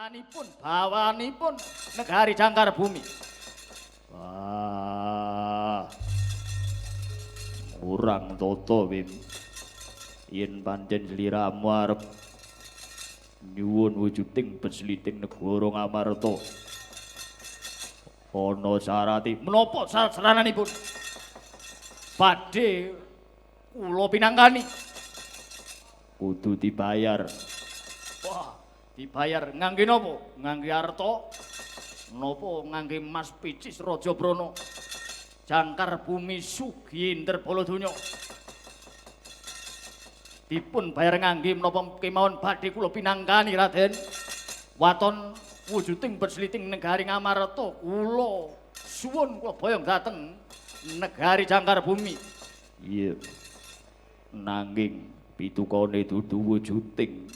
Bawanipun, bawanipun negari Jangkar Bumi. Wah. Kurang toto, Bim. Yen pancen sliramu arep nyuwun wujuding besliting negara Ngamarta. Ana syarate. Menapa syarat sarananipun? Badhe kula pinangkani. Kudu dibayar. Wah, dibayar ngangge napa? Ngangge arta napa ngangge mas picis Raja Brana? Jangkar Bumi sugih ndarbala donya. Dipun bayar ngangge menapa kemawon badhe kula pinangkani Raden. Waton wujuding besliting negari Ngamarta kula suwun kula boyong dhateng negari Jangkar Bumi. Iya. Nanging pitukane dudu wujuding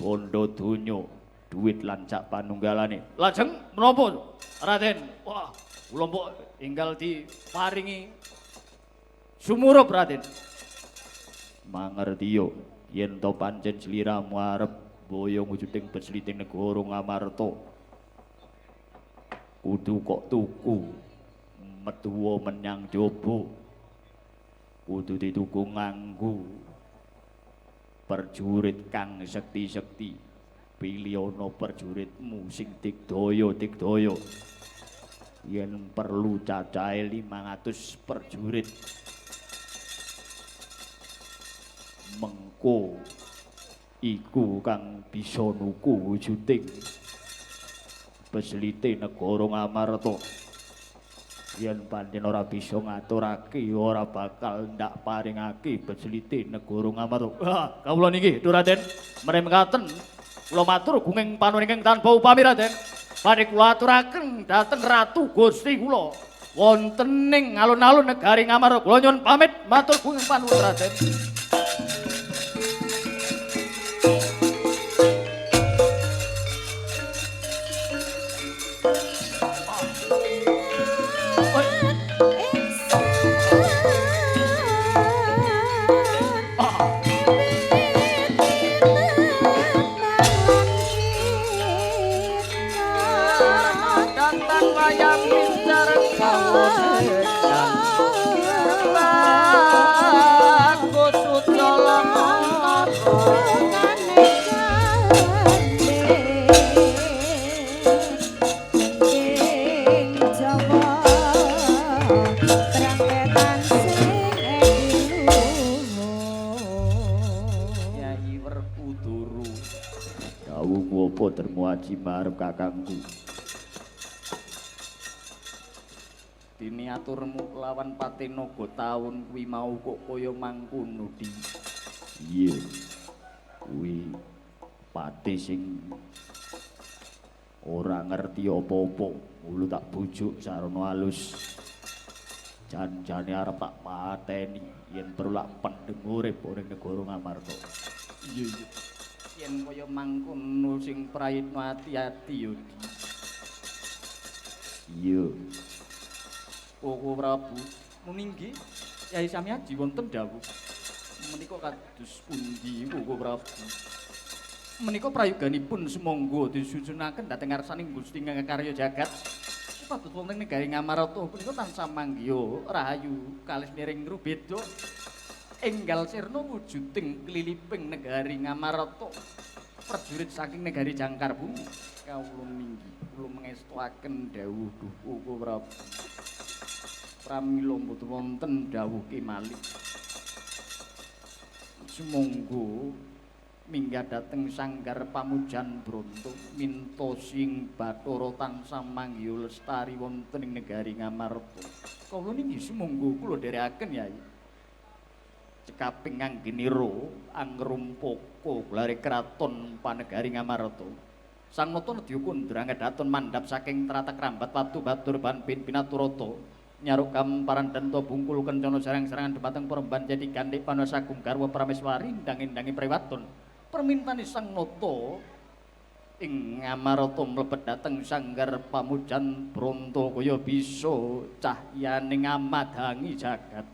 bondo donya, duit lan sak panunggalane. Lajeng menapa Raden? Wah, kula mbok enggal diparingi sumurup Raden. Mangertiya yen to pancen sliramu arep boyong wujuding besliting negara Ngamarta, kudu kok tuku metuwa menyang jaba, kudu dituku nganggo perjurit kang sekti-sekti. Pilihana perjuritmu sing digdaya-digdaya. Yen perlu cacahe 500 perjurit. Mengko iku kang bisa nuku wujuding beslite negara Ngamarta. Yen pancen ora bisa ngaturake, ora bakal ndak paringake beslite negara Ngamarta. Wah, kawula niki Raden mremekaten kula matur gunging panuwun ingkang tanpa upami Raden. Badhe kula aturaken dhateng Ratu Gusti kula wonten ing alun-alun negari Ngamarta. Kula nyuwun pamit matur gunging panuwun Raden. Marep kakangku. Dene aturmu lawan Patinaga taun kuwi mau kok kaya mangkono, Di. Iya. Kuwi pati sing ora ngerti apa-apa, mulu tak bujuk sarana alus. Jan-jane arep tak pateni yen perlu lak pendeng urip ning negara Ngamarta. Iya, iya. Yen kaya mangkono sing prayitna ati-ati yo, Di. Iya. Koko Prabu muni nggih, Yai Samiaji wonten dawuh. Menika kados pundi Koko Prabu? Menika prayoganipun sumangga disusunaken dhateng ngarsaning Gusti ingkang karya jagat. Supados wonten negari Ngamarta punika tansah manggiha rahayu kalih miring rubeda. Enggal sirna wujuding kliliping negari Ngamarta prajurit saking negari Jangkar Bumi. Kawula minggih kula mangestuaken dawuh duh Koko Prabu. Pramila mboten wonten dawuh kemalih. Sumangga minggah dhateng sanggar pamujan Bronto minta sing Bathara tansah manggiha lestari wonten ing negari Ngamarta. Kawula niki sumangga kula dherekaken Yai. Cekaping anggenira angrumpaka glare kraton panegari Ngamarta. Sang Nata nedya kundra ngedaton mandhap saking tratag rambat watu batur ban bin pinaturata. Nyaruk gamparan denta bungkul kencana sarang-sarangan dumateng peremban jadi gandhik panusagung garwa prameswari ndang-ndangi prewaton. Permintane Sang Nata ing Ngamarta mlebet dhateng sanggar pamujan Bronto kaya bisa cahyane ngamadhangi jagat.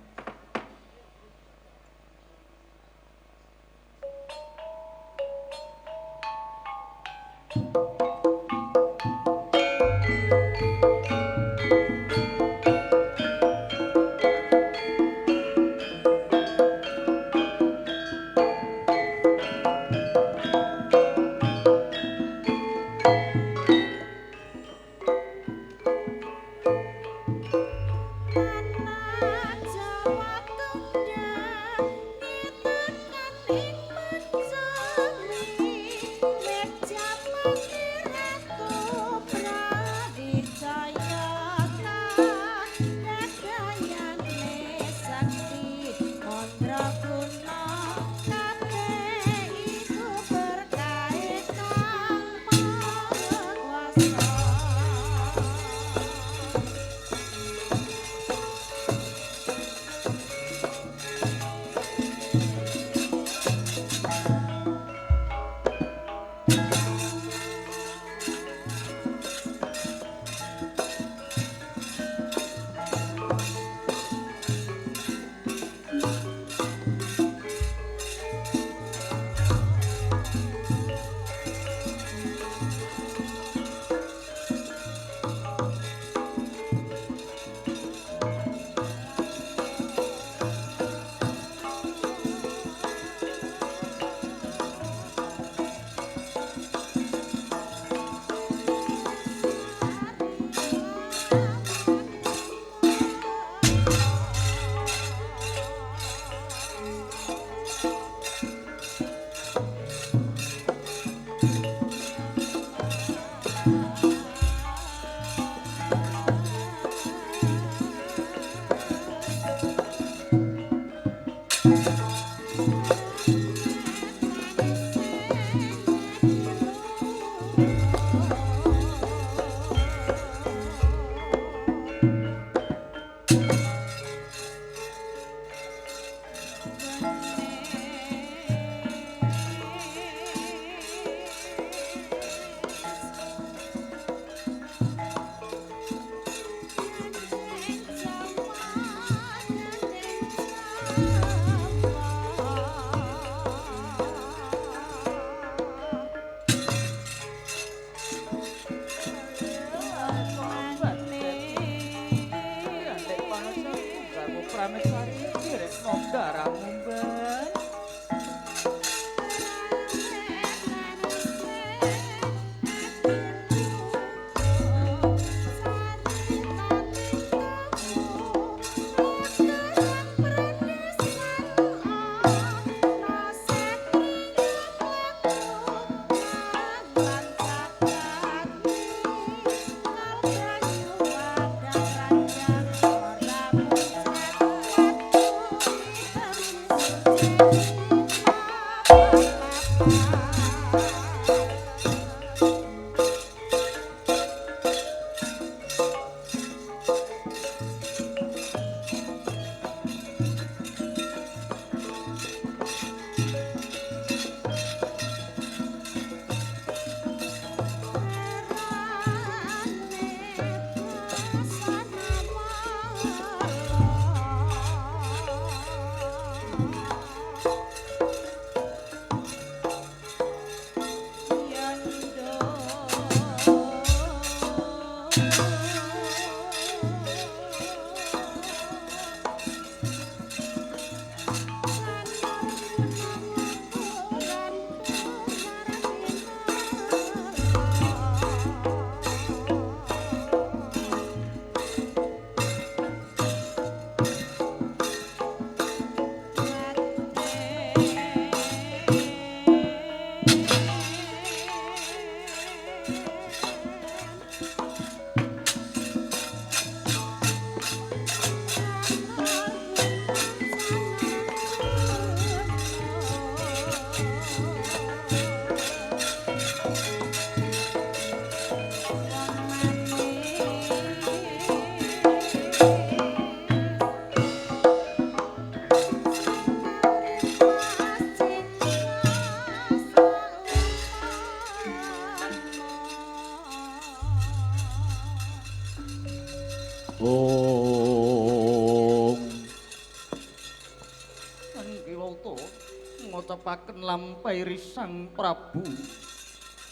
Ngocapaken lampahi Sang Prabu.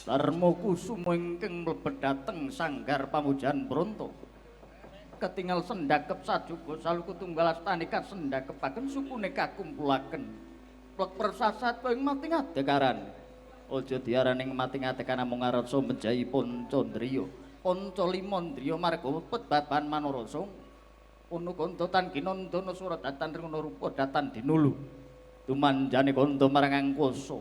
Darma Kusuma ingkang mlebet dhateng sanggar pamujan Bronto. Ketingal sendakep sajuga saluku tunggal astane kasendakepaken sukune kakumpulaken. Plek persasat ing mati ngadekaran. Aja diarani mati ngadekan namung ngarsa mejahi Pancandriya. Panca limandriya marga pepet baban manarasa. Ono kandha tan ginandana suradatan ringono rupa datan dinulu. Tumanjane kandha marang angkasa.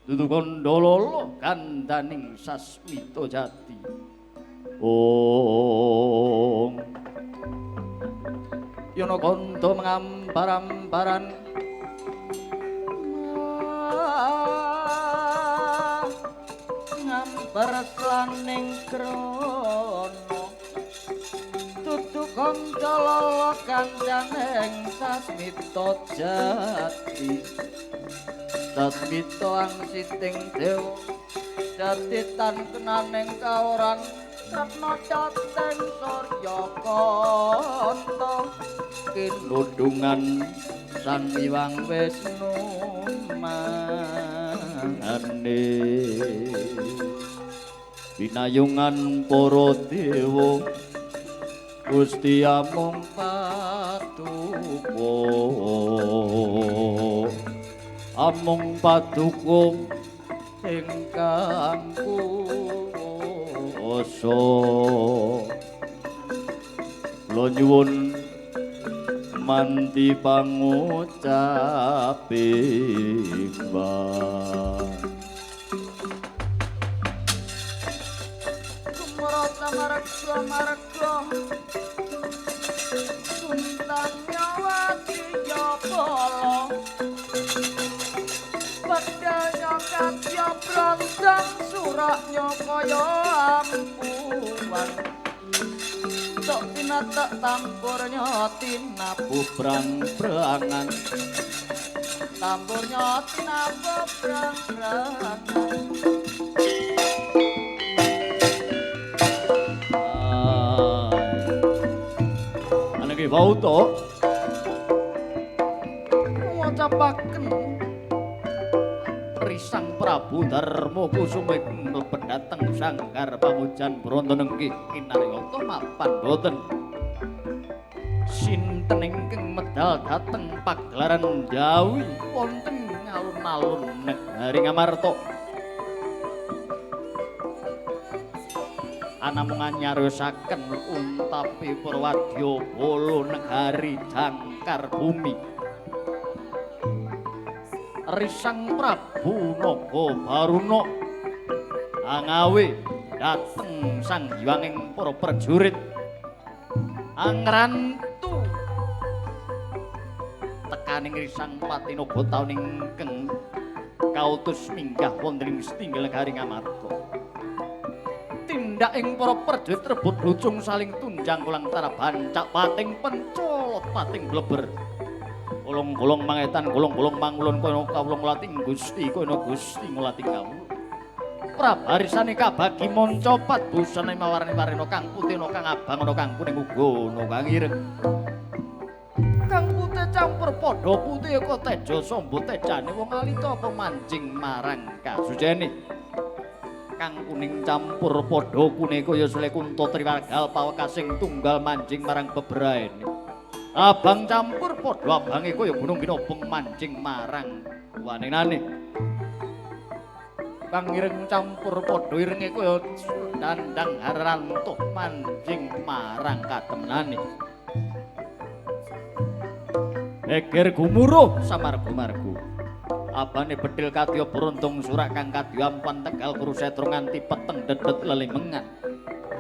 Dudu kandha lala gandaning sasmita jati. Ong Yono kandha mengambar-ambaran ngambar slaning krana. Dudu kandha lala gandaning sasmita jati. Sasmita angsiting dewa jati tan kenaning kaoran tretna cateng surya kanta kinudungan Sang Hyang Wisnu mangane pinayungan para dewa Gusti amung paduka amung paduka ingkang kuwasa. Kula nyuwun manti pangucaping Kumrata marga marga suntang nyawati ya pala pedanya kadya brandang suraknya kaya ampuan tok tinatek tampurnya tinabu brang-brangan tampurnya tinabu brang-brangan. Anake wau to ngucapaken Sang Prabu Darma Kusuma mlebet dhateng sanggar pamujan Bronto nenggih kinarya mapan boten. Sinten ingkang medal dhateng pagelaran Jawi wonten alun-alun negari Ngamarta. Anamung nyarosaken untapi Purwadya bala negari jangkar bumi. Risang Prabu Naga Baruna angawe dhateng sang hyanging para prajurit angrantu tekaning Risang Pati Naga taun ingkang kautus minggah wonten ing setinggal negari Ngamarta. Tindak ing para prajurit rebut lucung saling tunjang ulang tara bancak pating pencolot pating bleber. Golong-golong mangetan, golong-golong mangulon kono kawula nglating Gusti, kono Gusti nglating kawula. Prabarisane kabagi manca pat busane mawarni warna kang putih ana kang abang ana kang kuning uga ana kang ireng. Kang putih campur padha putih kok teja samba tejane wong alita apa manjing marang kasucene. Kang kuning campur padha kuning kaya Selekunta Triwargal pawekasing tunggal manjing marang bebraene. Abang campur padha abange kaya gunung kinobong mancing marang wanenane. Kang ireng campur padha irenge kaya dandang harantuh mancing marang katemenane. Geger gumuruh samarga-marga. Abane bedhil kadya beruntung surak kang kadya ampan Tegal Kurusetra nganti peteng dedet lelimengan.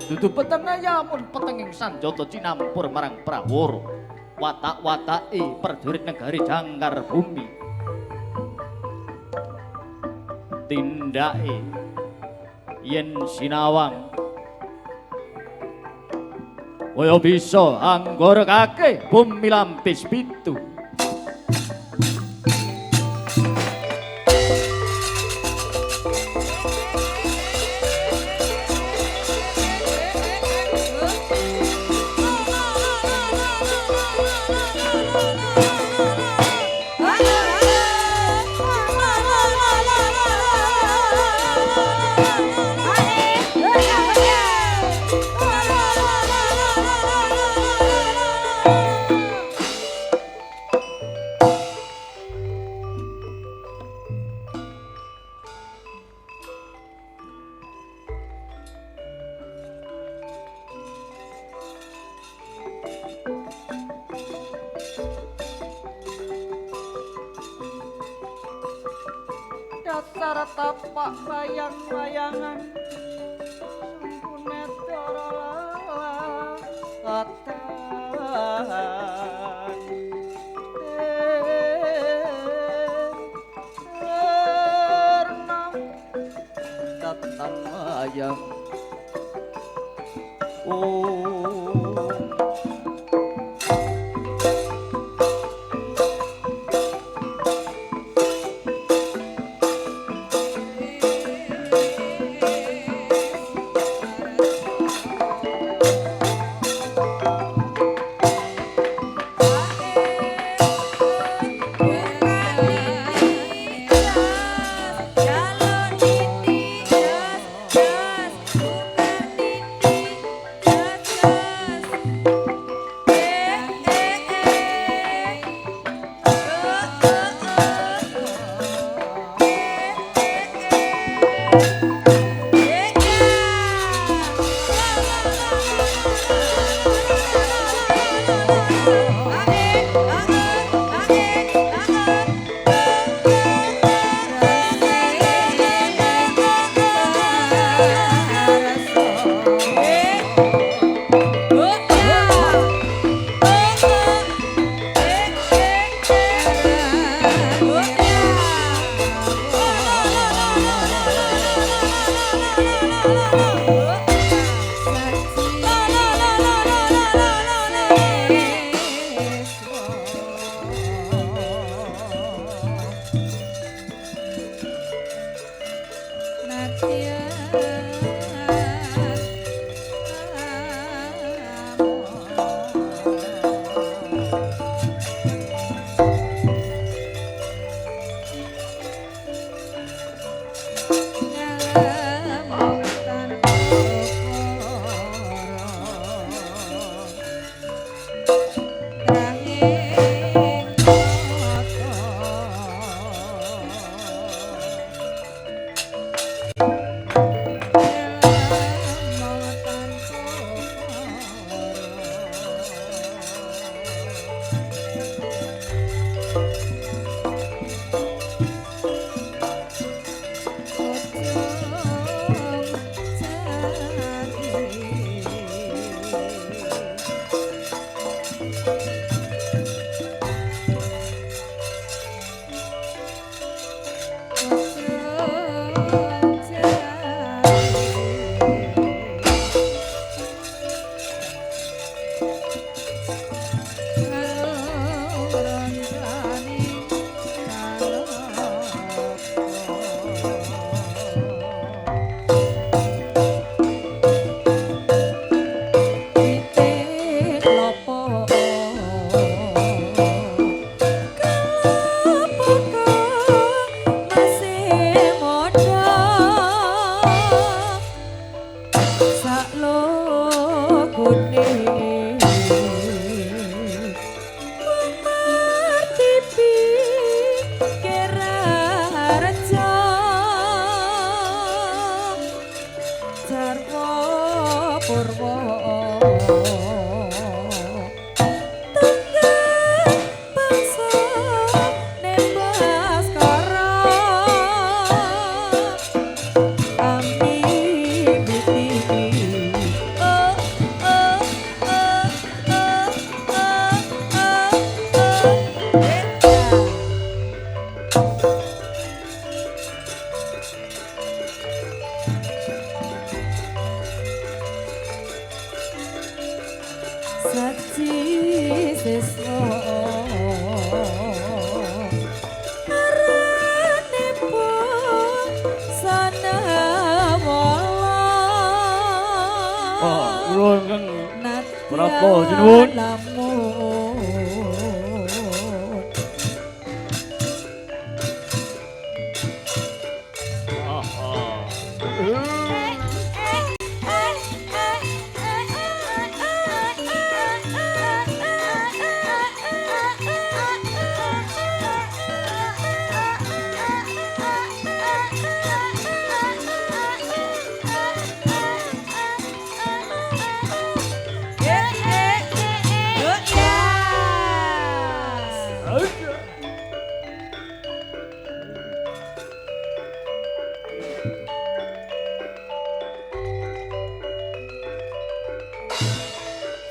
Dudu peteng yamun petenging sanjata cinampur marang Prawara. Watak-watake prajurit negari jangkar bumi. Tindake yen sinawang kaya bisa anggorekake bumi lampis pitu. La la la la la la la. Tapak bayang-bayangan sampune dara latan terna tatan ayam oh. Yeah.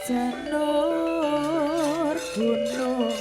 Janur gunung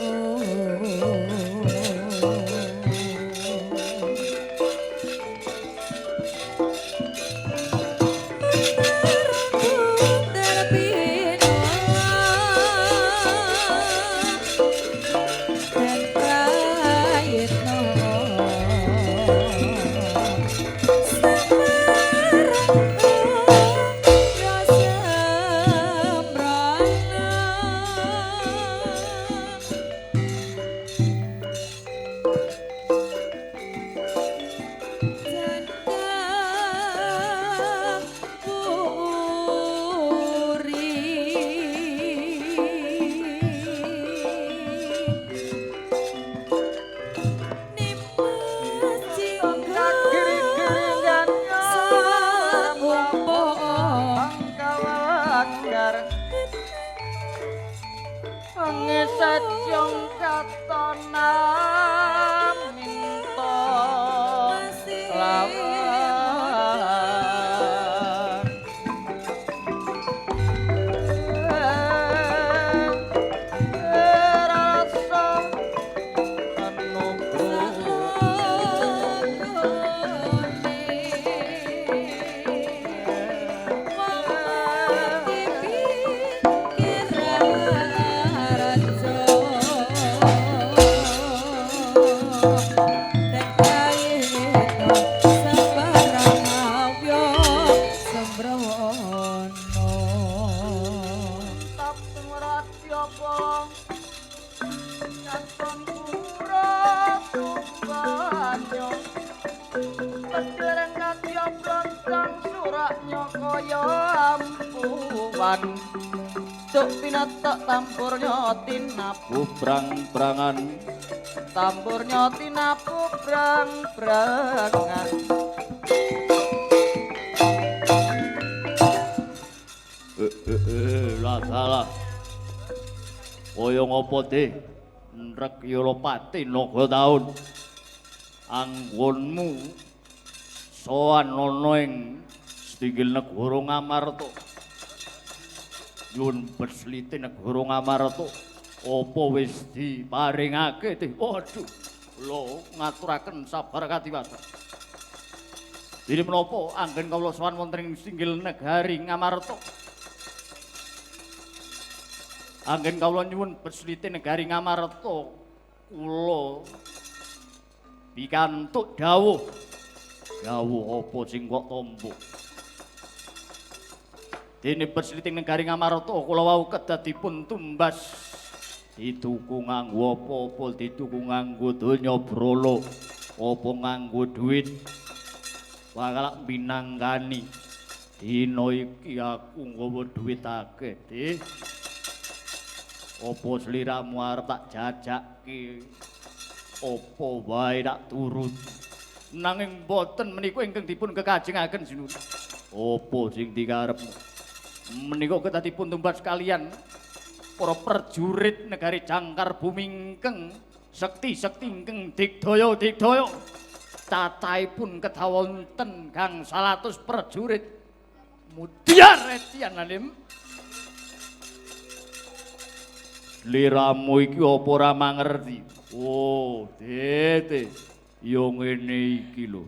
Brang-brangan tamburnya tinapu brang-brangan. Lah salah. Kaya ngopo teh? Nrek Yolopati naga taun. Anggonmu sowan ana ing setinggil negara Ngamarta. Nyuwun beslite negara Ngamarta. Apa wis diparingake teh? Waduh, kula ngaturaken sabar katiwasa. Dene menapa anggen kawula sowan wonten ing singgil negari Ngamarta? Anggen kawula nyuwun beslite negari Ngamarta, kula pikantuk dawuh. Dawuh apa sing kok tampa? Dene beslite negari Ngamarta kula wau kedah dipun tumbas. Dituku nganggo apa-apa, dituku nganggo donya brala, apa nganggo duit. Bakal minangkani dina iki aku nggawa duit akeh, Dik. Apa sliramu arep tak jajake? Apa wae tak turut. Nanging boten menika ingkang dipun kekajengaken sinuwun. Apa sing dikarepmu? Menika kedah dipun tumbas kalian para prajurit negari Jangkar Bumi ingkang sekti-sekti ingkang digdaya-digdaya. Cacahipun kedah wonten gangsal atus prajurit. Mudyar etian alim. Sliramu iki apa ora mangerti? Oh, Dete. Ya ngene iki lho.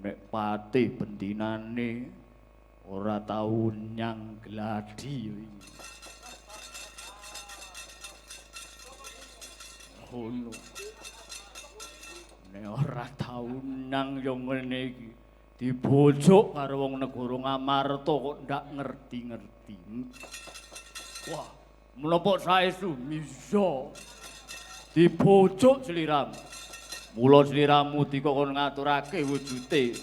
Nek patih bendinane ora tau nyang gladi iki. Ngono. Nek ora tau nang yo ngene iki dibojuk karo wong negara Ngamarta kok ndak ngerti-ngerti. Wah, menapa saestu bisa dibojuk sliramu. Mula sliramu dikon ngaturake wujute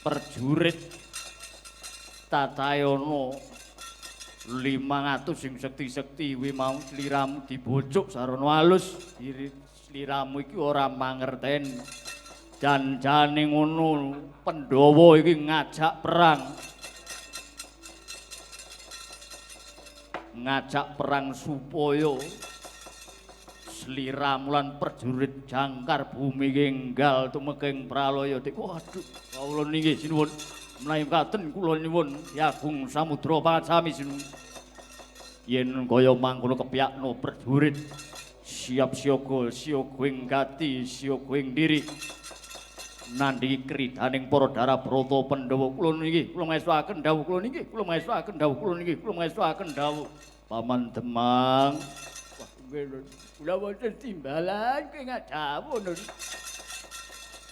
prajurit cacahe ana 500 sing sekti-sekti kuwi mau sliramu dibojuk sarana alus. Sliramu iki ora mangerteni. Janjane ngono Pandhawa iki ngajak perang. Ngajak perang supaya sliramu lan prajurit Jangkar Bumi enggal tumekeng pralaya. Waduh, kawula nggih sinuwun. Menawi mekaten kula nyuwun Ki Agung Samudra pangajami sinuwun. Yen kaya mangkono kepyakno prajurit. Siap siaga, siaga ing gati, siaga ing diri. Nandhingi kridaning para dara brata Pandhawa kula niki, kula ngestuaken dawuh kula niki, kula ngestuaken dawuh kula niki, kula ngestuaken dawuh. Paman Demang. Wah, nggih, kula wonten timbalan kowe ngadhawuh.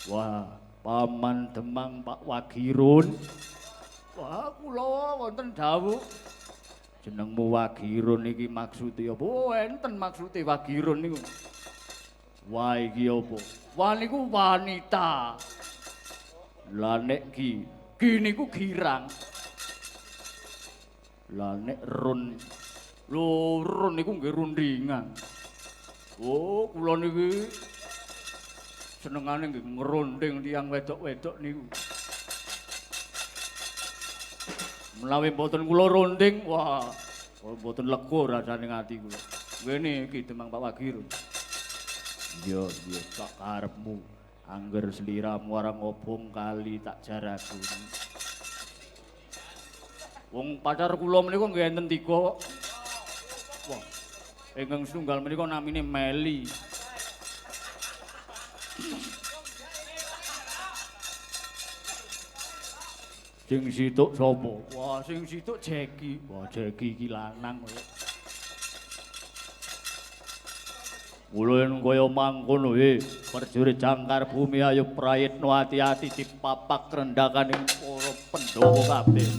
Wah, Paman Demang Pak Wagirun. Wah, kula wonten dawuh. Jenengmu Wagirun iki maksude apa? Oh, enten maksude Wagirun niku. Wah, iki apa? Wah niku wanita. Lah nek ki, ki niku girang. Lah nek run, lho run niku nggih rundingan. Oh, kula niki senengane nggih ngrunding tiyang wedok-wedok niku. Menawi mboten kula runding, wah, mboten lega rasane ati kula. Ngene iki Demang Pak Wagirun. Iya, iya, sak karepmu. Angger sliramu arep ngobong kali tak jaraku. Wong pacar kula menika nggih enten 3 kok. Wah, ingkang setunggal menika namine Meli. Sing situk sapa? Wah, sing situk Jeki. Wah, Jeki iki lanang kok. Mula yen kaya mangkono prajurit jangkar bumi ayo prayitno ati-ati dipapak rendhakaning para Pandhawa kabeh.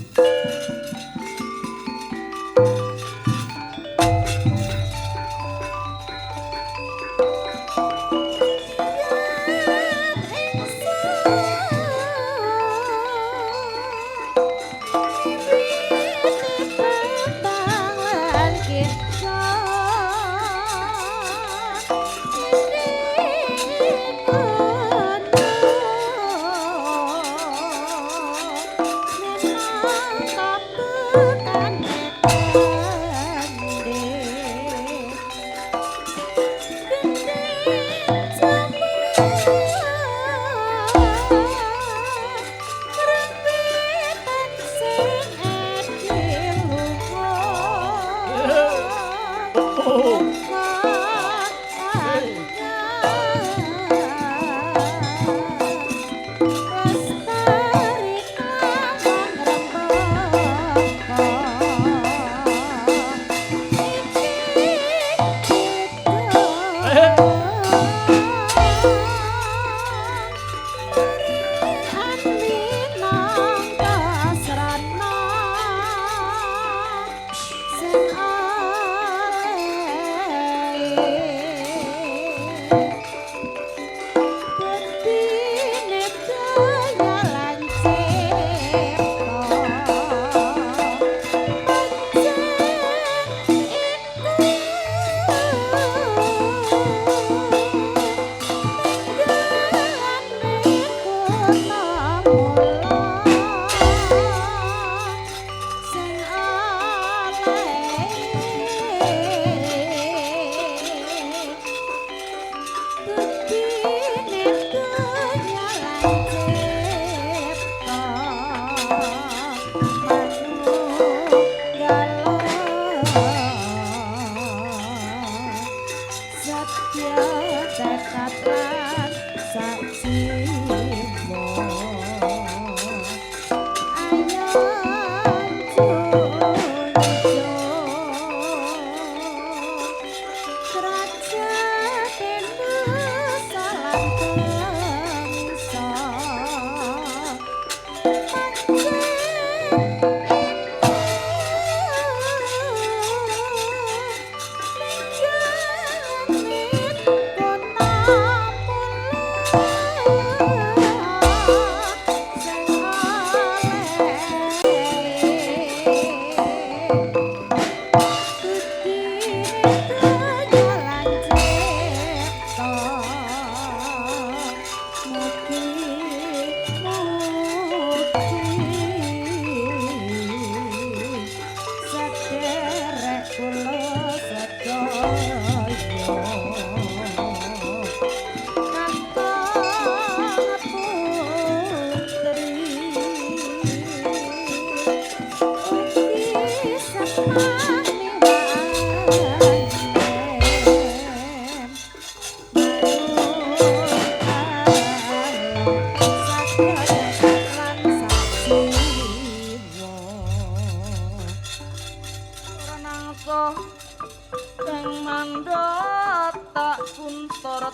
Sepani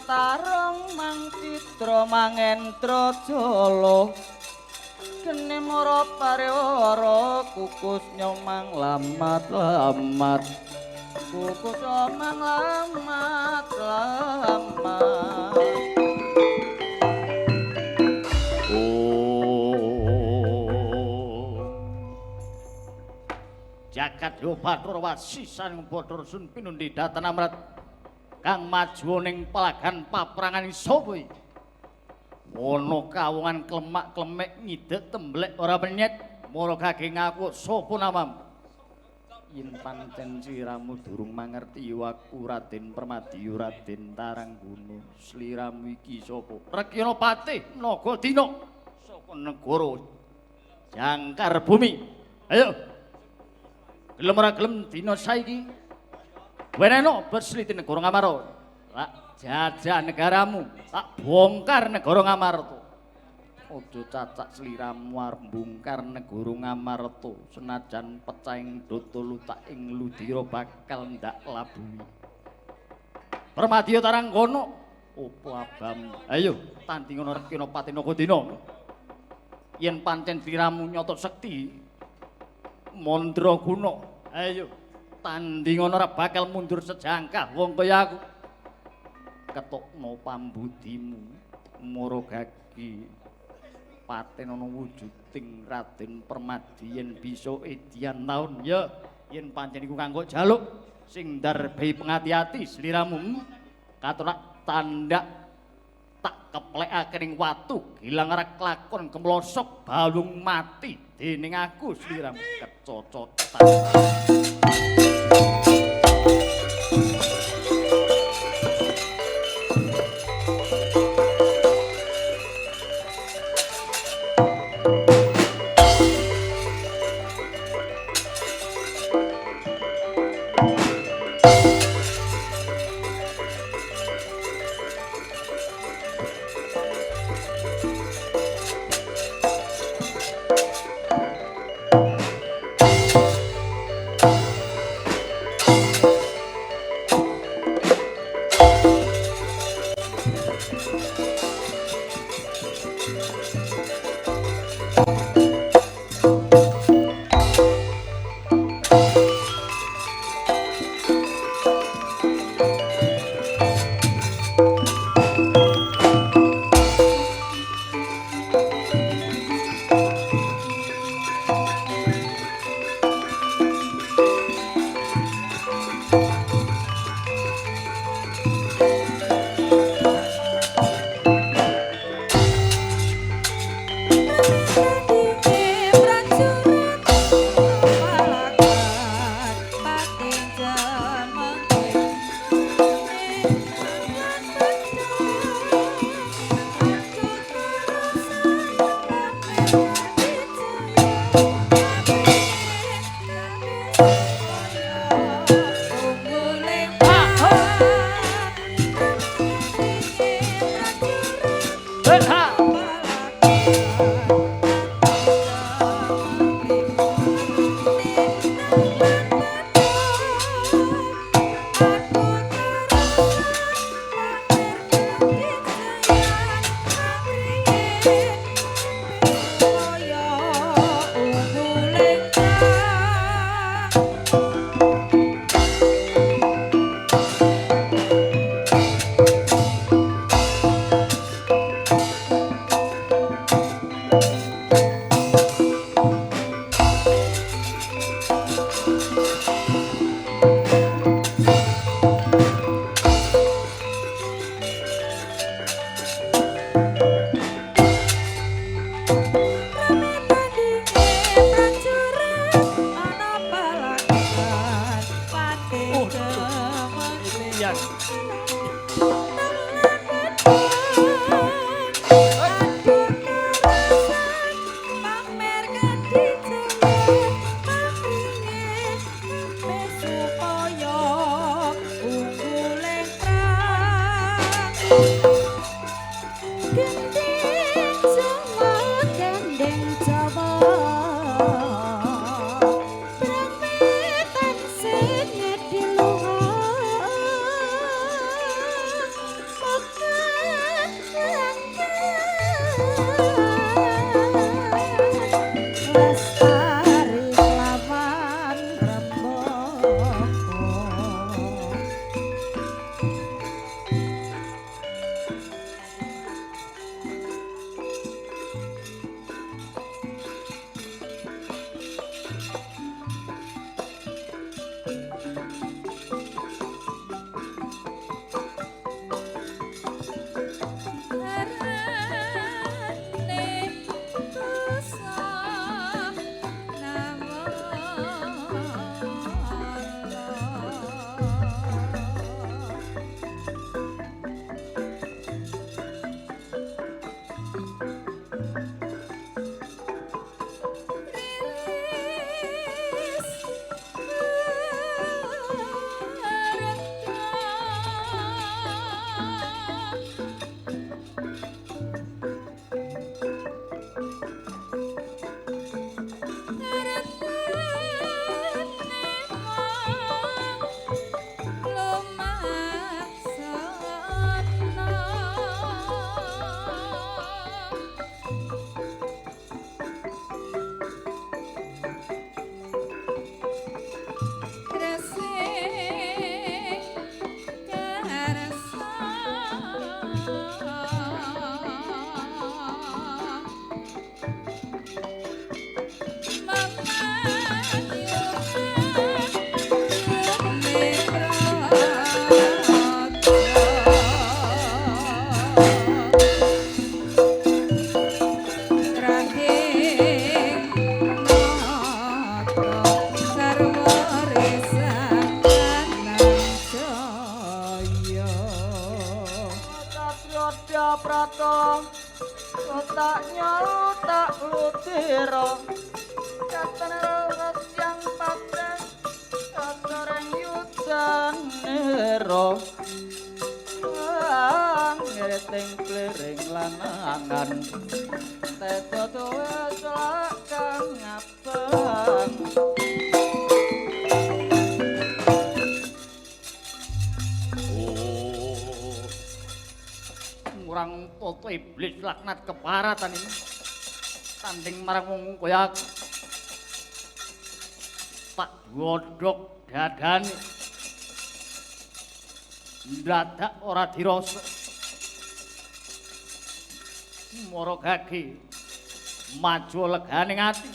Tarung mang citra mangendra jala gene mara parewara kukus nyomang lamat-lamat kukus nyomang lamat-lamat. Oh jagat yo Bathara wasisan Bathara Sun pinundi datan amrat kang maju ning palagan paprangan sapa iki? Ana kawongan klemak-klemek ngidek temblek ora penyet, mara gage ngaku sapa namamu? Yen pancen sliramu durung mangerti aku Raden Permadi Raden Taranggana, sliramu iki sapa? Rekyana Patih Nagadina saka negara Jangkar Bumi. Ayo. Gelem ora gelem dina saiki weneno bersliti negara Ngamarta. Tak jajah negaramu, tak bongkar negara Ngamarta. Aja cacak sliramu arep bongkar negara Ngamarta, senajan pecahing data lutak ing ludira bakal ndak labuhi. Permadiya Taranggana, opo abam? Ayo tandingono Rekyana Patih Nagadina. Yen pancen sliramu nyata sekti mandraguna, ayo tandingono ora bakal mundur sejangkah wong kaya aku. Ketokno pambudimu mara gagi patenono wujuding Raden Permadi yen bisa edian taun ya yen pancen iku kanggo jaluk sing darbehi pengati-ati sliramu katorak tandak tak keplekake ning watu gilang ora kelakon kemlosok balung mati dening aku sliramu kecocotan. Kaya ungu Bathara ngreting kliring lanangan teto tuwe kang ngabang. Oh, ngurang toto iblis laknat keparatan ini tanding marang wong kaya aku. Tak godhog dadane ndadak ora dirasa. Mara gage maju legane ati.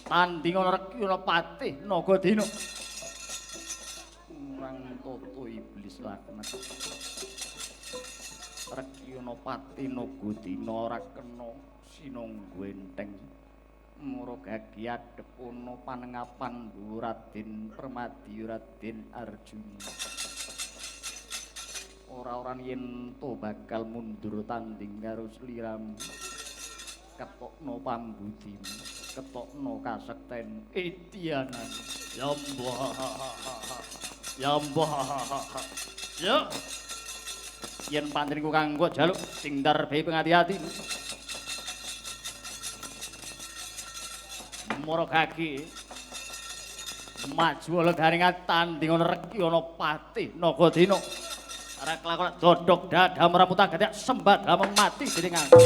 Tanding ana reki ana patih Nagadina. Ngurang toto iblis laknat. Reki ana patih Nagadina ora kena sinunggu enteng. Mara gage adhep ana panengapan Raden Permadi Raden Arjuna. Ora-ora yen to bakal mundur tanding karo sliramu. Ketokno pambudimu, ketokno kasekten etianan. Ya mbah. Ya mbah. Ya. Yen panjenengan kanggo jaluk sing darbe pengati-ati. Mara gage maju legane tanding ana reki ana patih Nagadina. Ora kelakon dodok dada meramutan gadak sembah mati dening aku.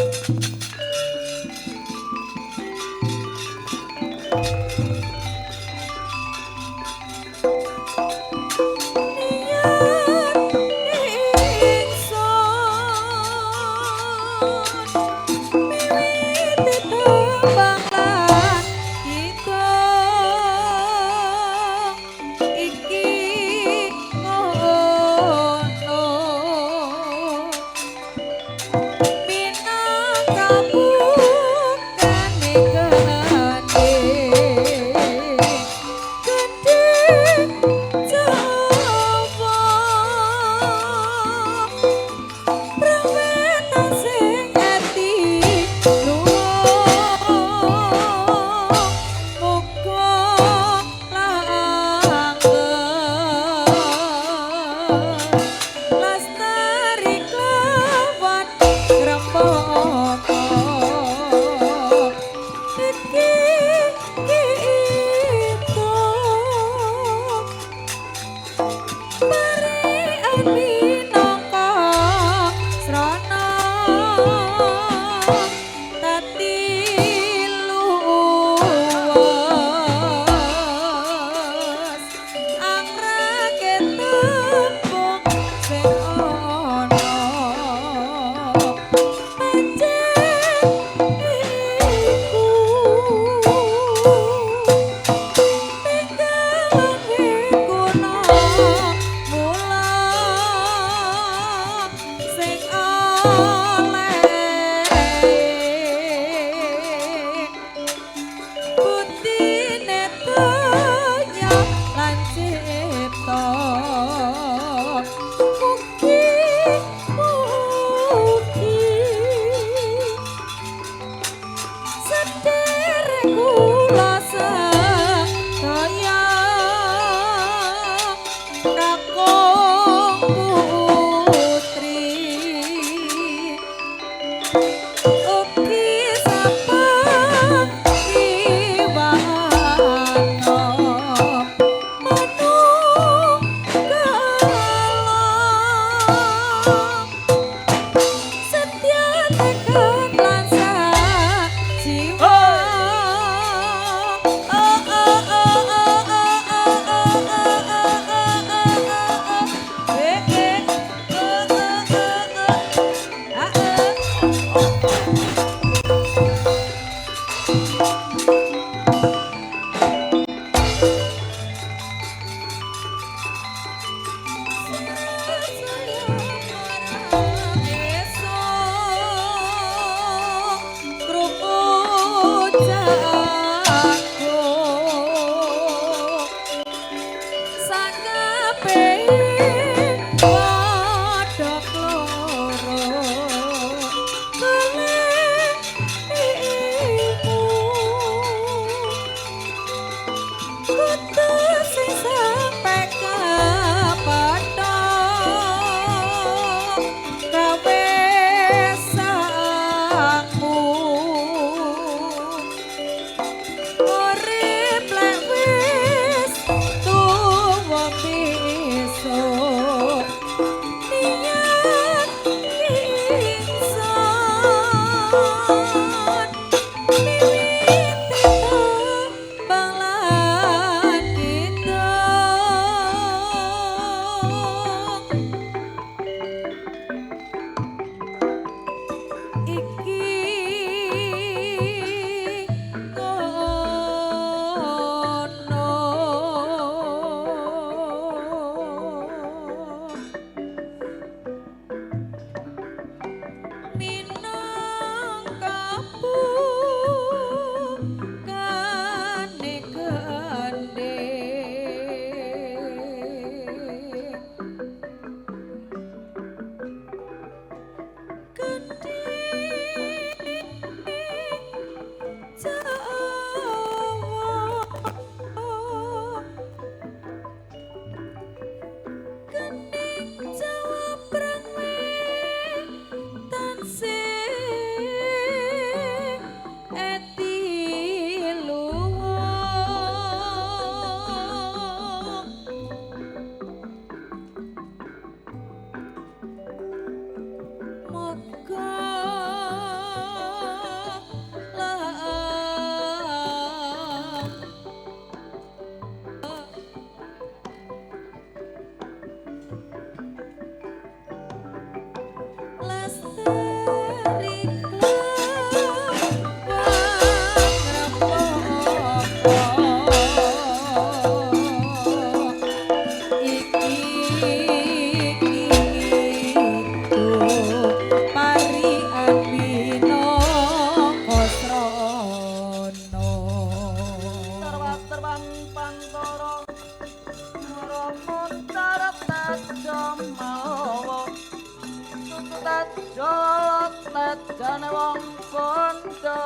Tetene wong kanca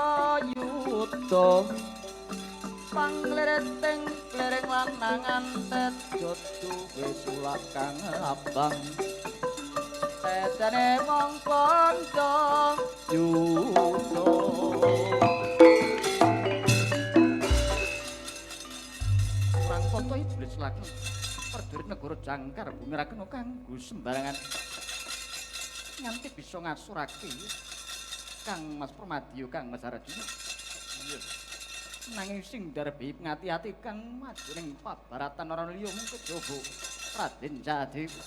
yuda pangliriting kliring lanangan tejo duwe sulak kang abang. Tetene wong kanca yuda. Perang Tata iblis lagi prajurit negara jangkar bumi ra kena kanggo sembarangan nganti bisa ngasurake Kang Mas Permadiyo, Kang Mas Arjuna. Iya. Nanging sing darbi ngati-ati kang maju ning pabaratan ora liya mung kejaba Raden Sadewa.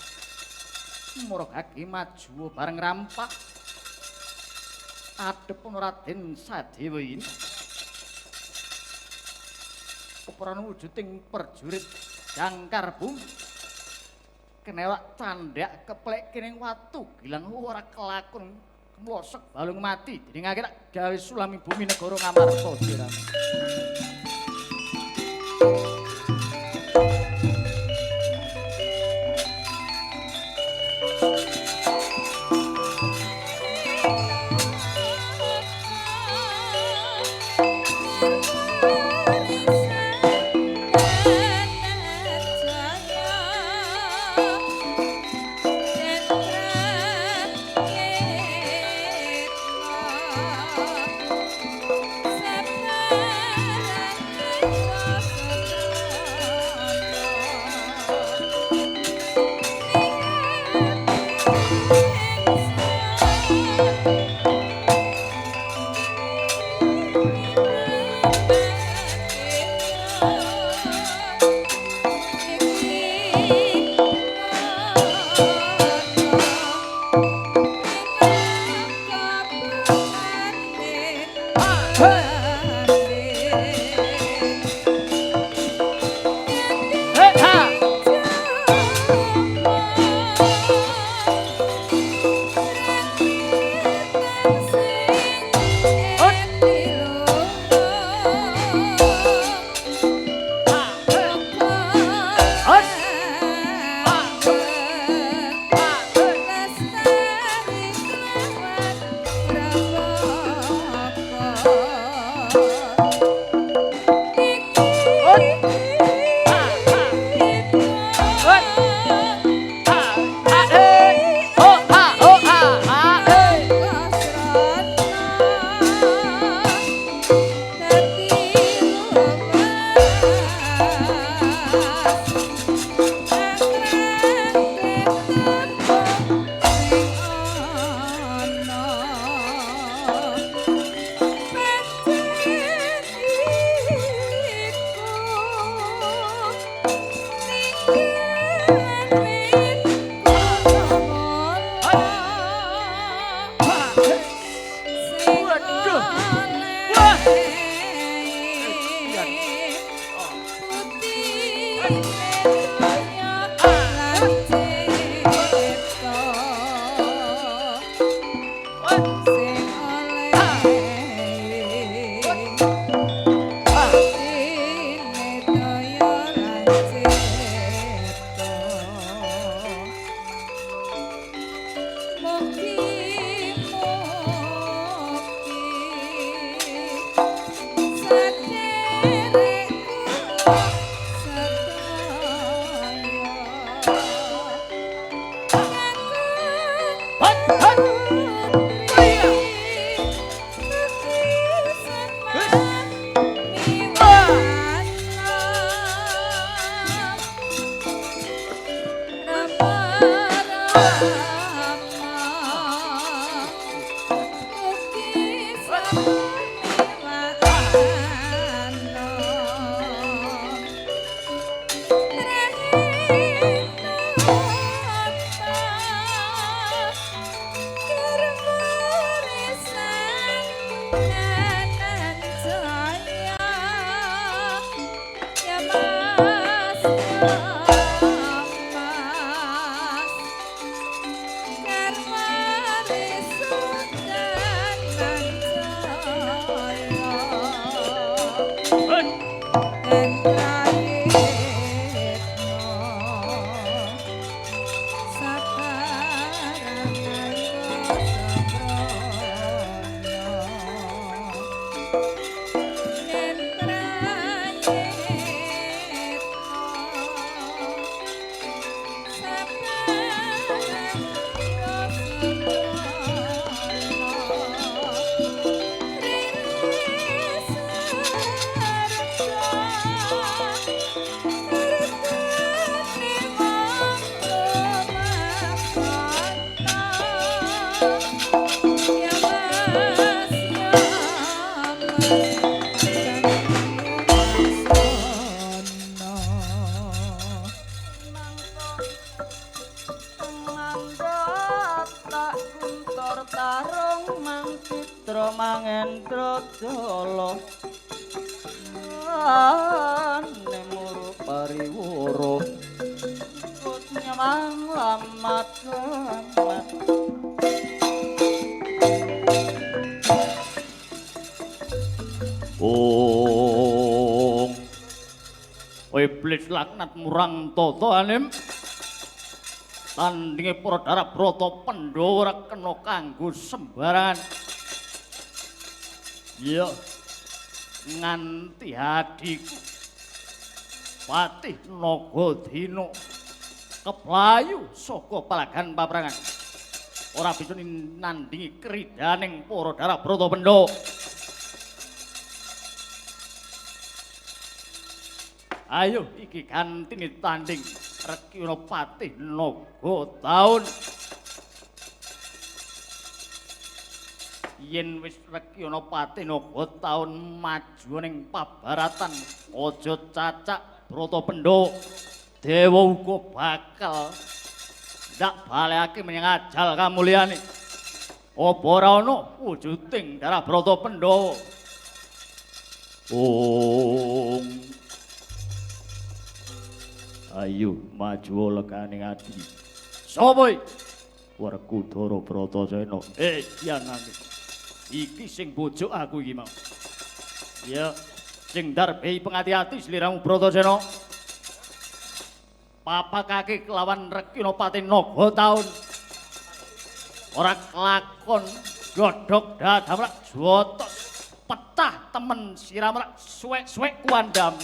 Murgake maju bareng rampak adhep Raden Sadewa ini. Keprana wujuding prajurit jangkar bumi kenewak candhak keplek kining watu gilang ora kelakon mlosek balung mati dening akeh tak gawe sulami bumi negara Ngamarta sirah. Duryodana nemur pariwara ikut nyamang lamat lamat. Ong iblis laknat murang tata anim tandinge para darah brata Pandhawa ora kena kanggo sembarangan. Ya nganti hadiku Patih Nagadina keplayu saka palagan paprangan ora bisa nandingi kridaning para darah brata Pandhawa. Ayo iki gantine tanding Rekyana Patih Naga taun. Yen wis Rekyana Patih Naga taun maju ning pabaratan aja cacak Brata Pandhawa dewa uga bakal ndak balekake menyang ajal kamulyane. Apa ora ana wujuding darah Brata Pandhawa? Ong ayo maju legane ati. Sapa iki? Werkudara Bratasena. Yanane. Iki sing bojo aku iki mau. Ya, sing darbehi pengati-ati sliramu Bratasena. Papakake kelawan Rekyana Patih Naga taun. Ora kelakon godhog dadam lak jotos pecah temen siram lak suwek-suwek kuandam.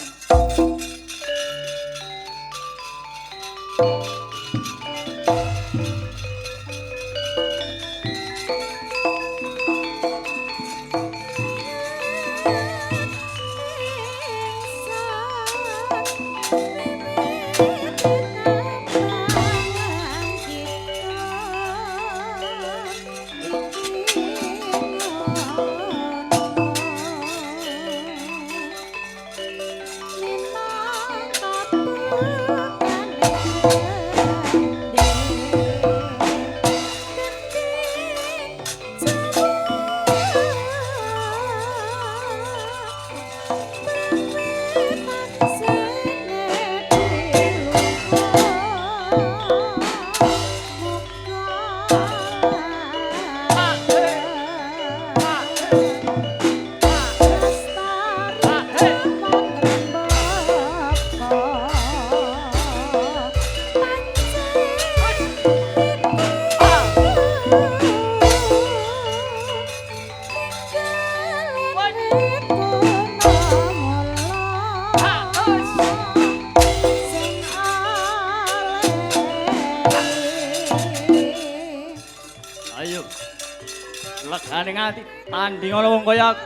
Tanding ana wong kaya aku.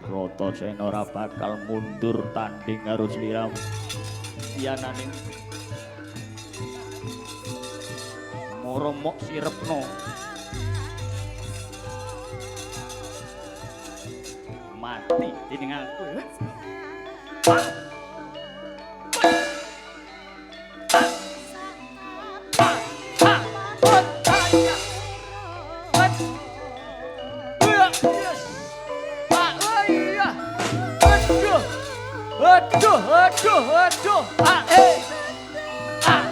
Bratasena ora bakal mundur tanding karo sliramu. Piyanane moro mok sirepno. Mati dening aku. Aduh, aduh, aduh. Ah, eh. Ah.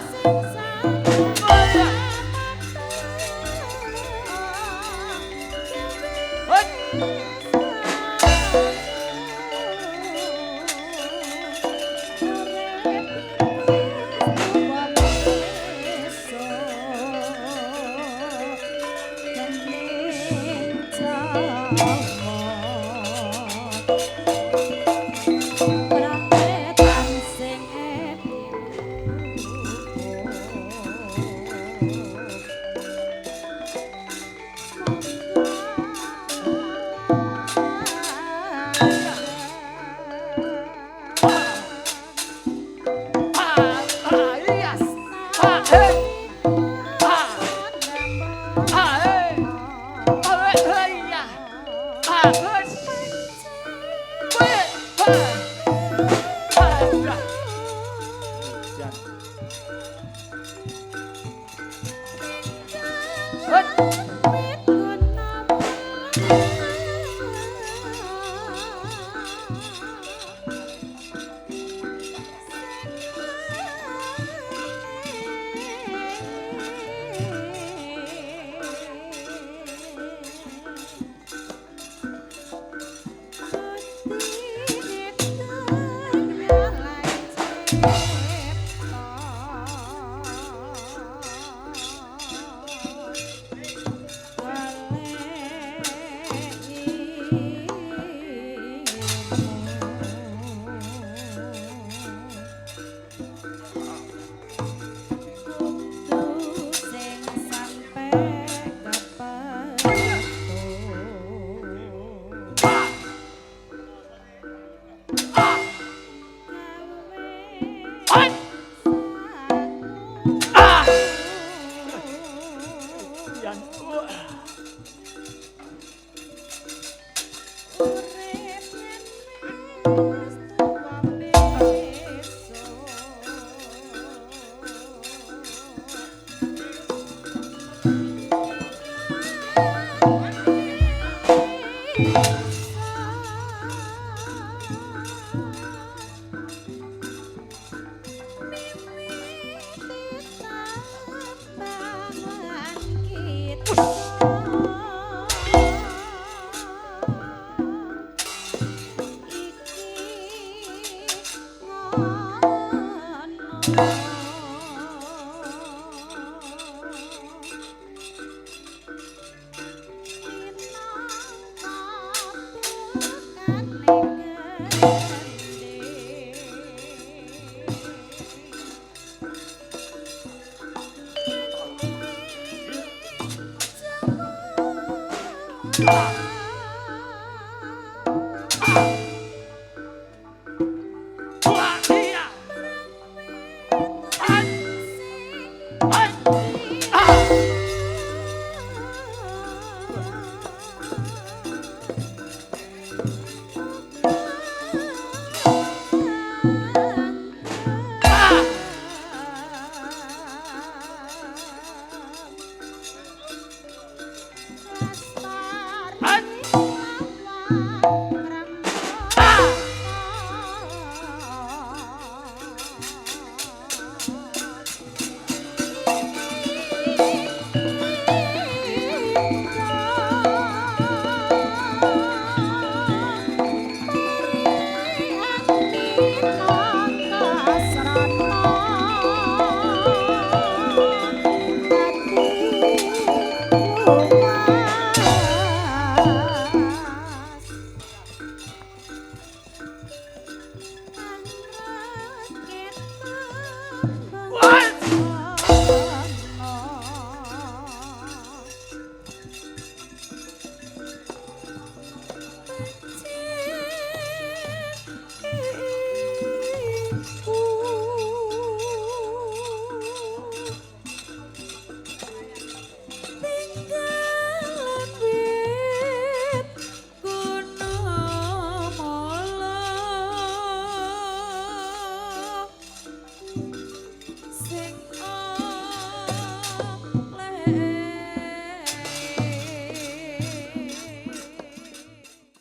Lestari.